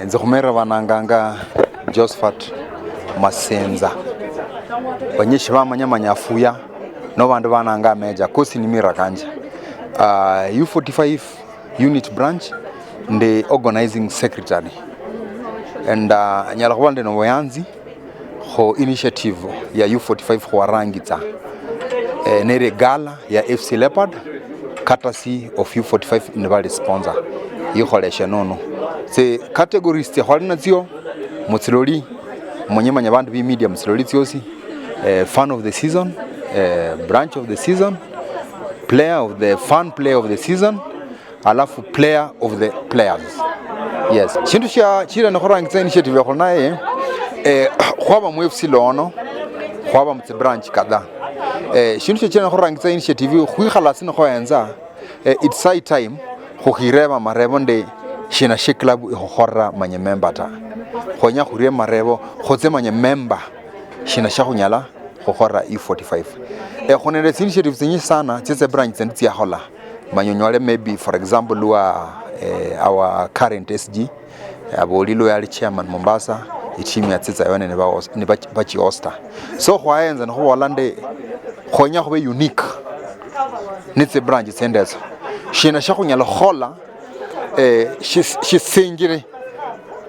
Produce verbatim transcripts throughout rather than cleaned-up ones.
Enze khumera bananganga Josephat Masenza. Banyishi bamanya manya afuya, no bandu bananga Meja, kosi ni mira kanje. Uh, U forty-five unit branch, ndi organizing secretary. And uh, nyala khuba ndi nobuyanzi khu initiative ya U forty-five khwarangitsa, eh, nere gala ya F C Leopard, courtesy of U forty-five, nibali sponsor. Yikholeshe nono. Tsi categories tsia khwali natsio, mutsiloli, mwenye manya bandu bi media mutsiloli tsiosi, eh, fan of the season, eh, branch of the season, player of the, fan player of the season, alafu player of the players. Yes. Shindu shia chira nikhurangitsa initiative ya khuli naye, eh, khwaba mu F C lono, khwaba mu tsi branch kadhaa. Eh, shindu shia chira nikhurangitsa initiative, khwikhala asi nikhoenza, eh, it's high time khukhireba marebo ndi shina shi club ikhukhorera manye member ta. Khwenya khurie marebo, khutse manye member shina shia khunyala khukhora U forty-five. Eh, khunende tsi initiatives tsinyishi sana tsia tsi branch tsindi tsiakhola. Manya onyole maybe, for example, lwa, eh, our current S G, eh, aboli lwa yali chairman Mombasa, itimu yatsitsa yone ni ba host-, ni ba, bachi hosta. So khwaenza nikhubola ndi khwenya khube unique ni tsi branch tsindi etso. Shina shia khunyala khukhola, eh, shis-, shisinjire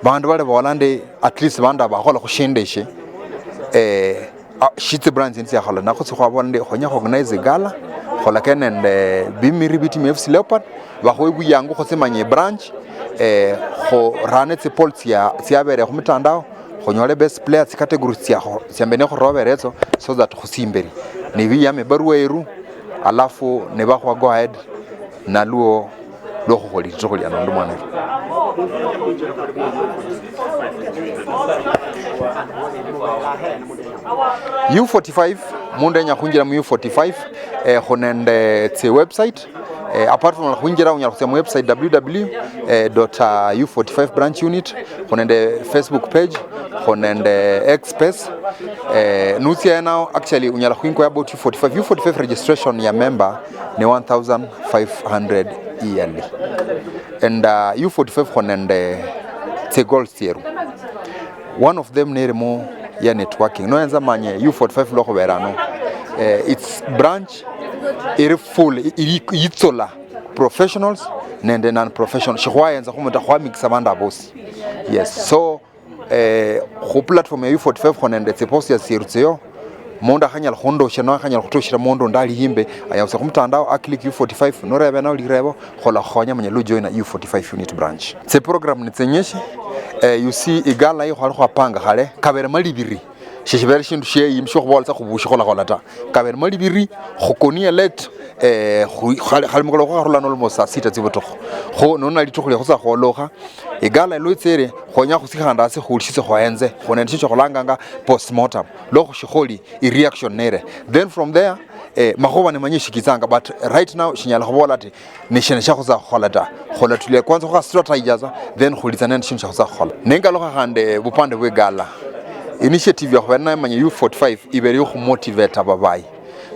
bandu bali bola ndi at least bandu abakhola khushindu ishi, eh, ah, shi tsi brands tsindi tsiakhola, nakho tsikhwabola ndi khwenya khu organize gala, kholakane nende bimiri bi timu F C Leopard, bakhuwe buyangu khutsimanya branch, eh, khurane tsi poll tsia, tsiabere khu mitandao, khunyole best player, tsi categories tsiakho, tsiambe nikhurobere etso, so that khutsi imberi. Nibiyama ebarua yeru, alafu nibakhuwa go ahead, naluo lwokhukhola litukhu lia nondo mwana. U forty-five, mundu yenya khunjira mu U forty-five, eh, khunende tsi website, eh, apart from khunjira, unyala khutsia mu website W W W dot U forty-five branch unit, khunende Facebook page, khunende X space. Eh, nutsia enao, actually, unyala khwinquire about U forty-five. U forty-five registration ya member ni one thousand five hundred yearly. And uh, U forty-five khunende tsi goals tsieru. One of them nirimo ya networking. Noenza manye U forty-five lwokhubera ano. Eh, its branch iri full, i-, iri yitsola professionals nende non-professionals. Shikhwaenza khumuta, khwamikisa bandu abosi. Yes. So, eh, khu platform ya U forty-five khunende tsi posters tsieru tsio, mundu akhanyala khundoshia, noho akhanyala khutoshera mundu undi ali yimbe, ayausia khumutandao, aclick U forty-five, norebe nao lirebo, khola khukhonya manya lujoina U forty-five unit branch. Tsi program ni tsinyishi, eh, you see, igala yi khwali khwapanga khale, kabere malibiri. Shishibere shindu shie yimi shio khubola tsa khubushi khola khola ta. Kabere malibiri, khukonie late, eh, khu-, khali, khali mukolo khwarula almost saa sita tsibutukhu. Kho, nona litukhu lia khutsa khwolokha, igala ilo itsere, khwenya khusikhanda hasi khulishitse khwaenze, khunende shindu shia khulanganga postmortem. Lwo khushikholi, i reaction nere. Then from there, eh, makhuba nimanye shikitsanga, but right now, shinyala khubola ati, ni shina shia khutsa khukhola ta. Khula tulia kwanza khukha strategize, then khulitsa nende shindu shia khutsa khukhola. Nengalukha khandi bupande bwe gala. Initiative ya khubera nayo manya U forty-five ibere yo khumotivate ababayi.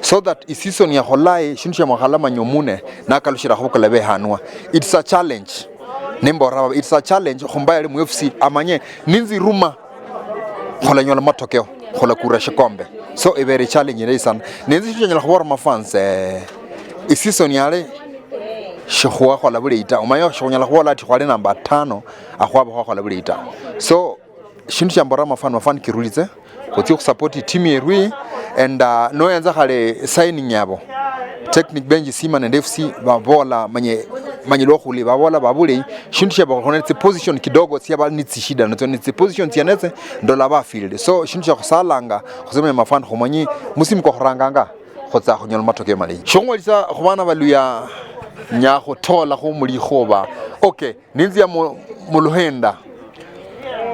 So that i season ya kholayi, shindu shia mwakhala manya omune, nakalushira khubukula behanwa. It's a challenge. Nimbora baba, it's a challenge, khumbaye ali mu F C, amanye, ninziruma, khulanyola matokeo, khulakura shikombe. So, ibere challenge indayi sana. Nenzi shindu nyala khubora mafans, eh, i season yale, shikhwakhola bulayi ta. Omanye, shikhunyala khubola ati khwali namba tano, akhwaba khwakhola bulayi ta. So, shindu shia mbora mafan, mafan kirulitse, khutsie khusupport itimu yeru iyi, and, uh, noyenza khale signing yabo. Technic bench sima nende F C babola manye, manye lwokhuli babola babulei, shindu shia bakhona tsi position kidogo tsia bali ni tsishida natsio, ni tsi position tsienetse ndola ba field. So, shindu shia khusalanga, khusema mafan khumanyi, musimu kwa khuranganga, khutsa khunyola matokeo malayi. Shongwalisa khubana baluya nya khutola khu mulikhoba. Okay, ninzia mu, mu luhenda.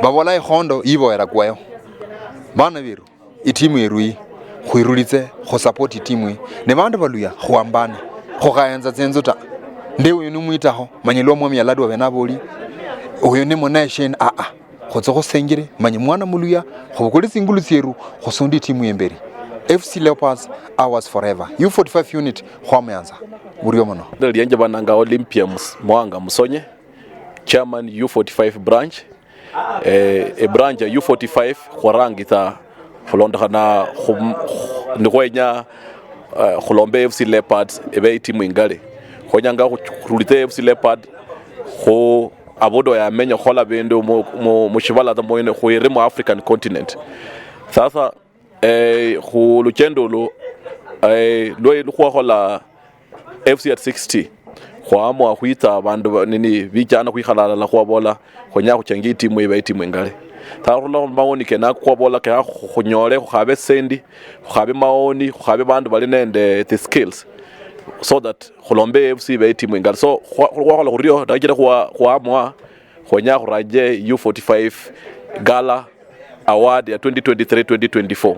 Babola ikhondo yiboyera kwayo. Bana beru, itimu yeru iyi, khwirulitse, khusapoti itimu iyi. Ne bandu baluya, khwambane. Khukhaenza tsinzu ta. Nde uyu ni mwitakho, manya lwa mwami yaladwa bene aboli. Uyu ni munesheni, ah, ah. Khutse khusenjire, manya mwana muluya, khubukule tsingulu tsieru, khusunde itimu yemberi. F C Leopards, ours forever. U forty-five unit, khwamuyanza. Murio muno. Lina lianje bananga Olympia Mus-, Mwanga Musonye, chairman U forty-five branch. Eh, ebranch ya U forty-five khwarangitsa khulondokhana khu-, khu-, nikhwenya, eh, khulombe F C Leopards ebe itimu ingali. Khwenyanga khu-, khurulitse F C Leopard khu abudo yamenya khukhola bindu mu, mu, mushivala tsa mwene khwiri mu African continent. Sasa, eh, khu luchendo ulu, eh, lwe khwakhola F C at sixty, khwaamua khwitsa abandu ba-, nini, bichana khwikhala halala khwabola, khwenya khuchengie itimu ibe itimu ingali. Sa khurula khumaoni kenako khwabola kekha khu-, khunyole, khukhabe sendi, khukhabe maoni, khukhabe bandu bali nende the skills, so that khulombe F C ibe itimu ingali. So, khwa-, khwakhola khurio, ndachira khwa-, khwaamua, khwenya khuranje U forty-five Gala Award ya twenty twenty-three twenty twenty-four.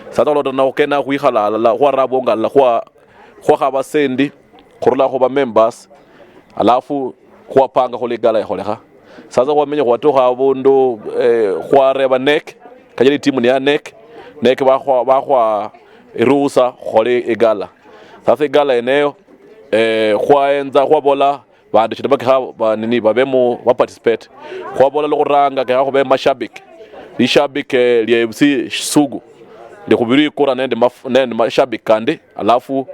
Sasa khulondokhana khukena khwikhala halala, khwarabonga halala, khwa-, khwakhaba sendi khurula khuba members, alafu khwapanga khuli igala yakholekha. Sasa khwamenya khwatukha abundu, eh, khwareba NEC, kachira itimu ni ya NEC, NEC bakhwa, bakhwa iruhusa khukhole igala. Sasa igala yeneyo, eh, khwaenza khwabola bandu shina bakekha ba nini babemo ba participate. Khwabola lwa khuranga kekha khube mashabiki. Lishabiki, eh, lia F C sugu. Likhubirwe ikura nende maf-, nende mashabiki kandi, alafu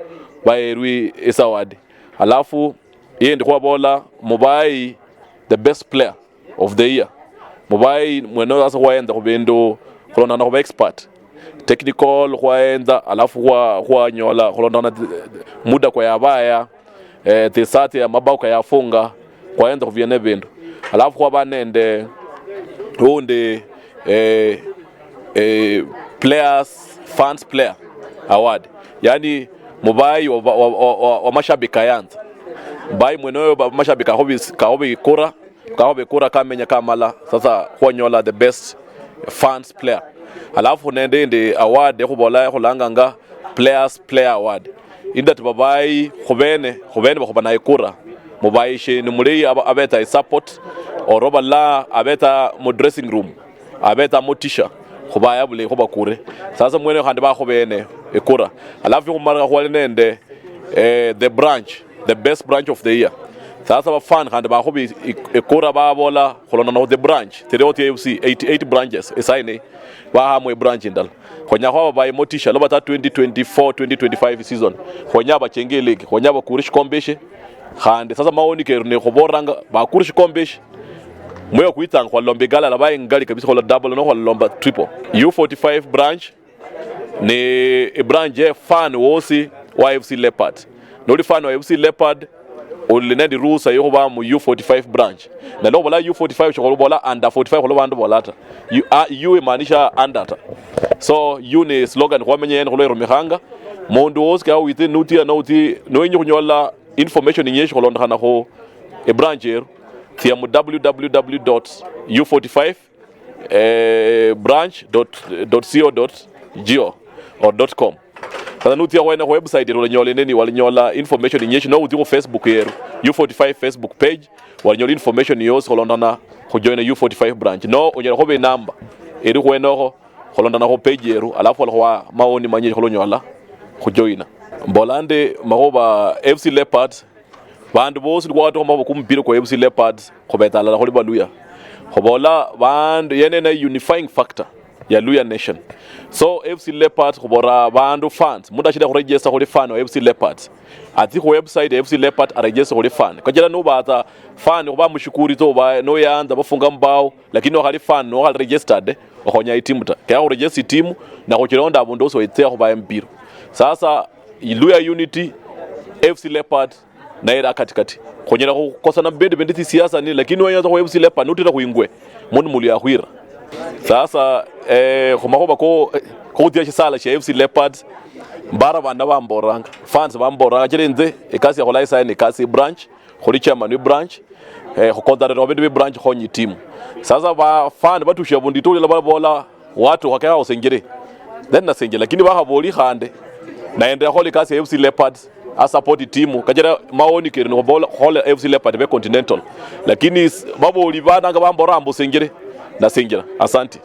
baherwe isawadi. Alafu yindi khwabola mubayi the best player of the year. Mubayi mwene oyo sasa khwaenza khubindu khulondana khuba expert. Technical khwaenza, alafu khwa-, khwanyola khulondana th-, muda kwa yabaya, eh, tsisati ya mabao kayafunga, khwaenza khubiene bindu. Alafu khwaba nende undi, eh, eh, players, fans player award. Yani, mubayi wa, wa, wa, wa, wa mashabiki kayanza. Mubayi mwene oyo ba-, mashabiki kakhubi-, kakhubikura, kakhubikura kamenya kamala, sasa khwanyola the best fans player. Alafu nende indi award ekhubola ekhulanganga players player award. Indi ati babayi khubene, khubene bakhuba na ikura. Mubayi shi ni muleyi aba-, abetsa isupport, oro bala abetsa mu dressing room, abetsa motisha, khubaya bulayi khubakure. Sasa mwene khandi bakhubene ikura. Alafu khumala khwali nende, eh, the branch, the best branch of the year. Sasa bafan khandi bakhubi ik-, ikura babola khulondana khu the branch, three F C, eighty-eight branches, esaine, bahamwe branch indala. Khwenya khwaba bayi motisha, loba ta twenty twenty-four, twenty twenty-five season. Khwenya bachenge league, khwenya bakure shikombe ishi. Khandi sasa maoni keru ne khuboranga bakure shikombe ishi. Mweyo kwitsanga khwalomba igala laba ingali kabisa, khwala double no khwalomba triple. U forty-five branch ni ibranch ye fan wosi wa F C Leopard. Noli fan wa F C Leopard, uli nende ruhusa yokhuba mu U forty-five branch. Na lwobola U forty-five, shikhubola under forty-five, khulwa bandu bola ta. U, a, U imaanisha under ta. So, U ni slogan khwamenya yene khulwa irumikhanga. Mundu wosi kya within nutia no uti, no inyi khunyola information nyeshi khulondokhana khu ibranch yeru, tsia mu W W W dot U forty-five eh, branch dot co dot go or dot com. Sasa nutsia khwene khu website yeru, olanyola nini, walinyola information nyinshi, no utsi khu Facebook yeru, U forty-five Facebook page, walinyola information yosi khulondana khu join U forty-five branch. No onyala khuba inamba eri khwenokho khulondana khu page yeru, alafu walikhuwa maoni manyishi khulonyola khu joina. Mbola ndi makhuba F C Leopards, bandu bosi nikhwatukhamo kumupira kwa F C Leopards, khubetsa halala khuli baluya. Khubola bandu, yene ne unifying factor ya Luya Nation. So F C Leopards khubora bandu fans, mundu ashida khuregister khuli fan wa F C Leopards, atsi khu website ya F C Leopard aregister khuli fan. Kachira nubatsa fan khuba mushikuri tso ba noyanza bafunga mbao, lakini nokhali fan, nokhali registered, okhonya itimu ta. Kaya khuregister itimu na khuchilonda abundu osi wetsia khubaya mpira. Sasa Luya Unity, F C Leopard naye era katikati. Khunyala khukosana mubindu bindi tsisiasa ni, lakini wenya khu F C Leopard nutira khwingwe, mundu muluya akhwira. Sasa eh, khumakhuba ko, eh, khutsia shisala shia F C Leopards, mbara bana bamboranga, fans bamboranga, chiri nze ekasi yakhola isayi ni kasi branch, khuli chairman we branch, eh, khukonzanira bindu bi branch khonyi timu. Sasa ba fan batushia bundi tulila babola watu wakaya osenjere. Then nasenjere, lakini bakhaboli khande naendera khole kasi ya F C Leopards, a support timu. Kachira maoni keri nobola khole F C Leopard be Continental. Lakini s-, baboli bananga bambora mbu senjere, nasenjera. Asante.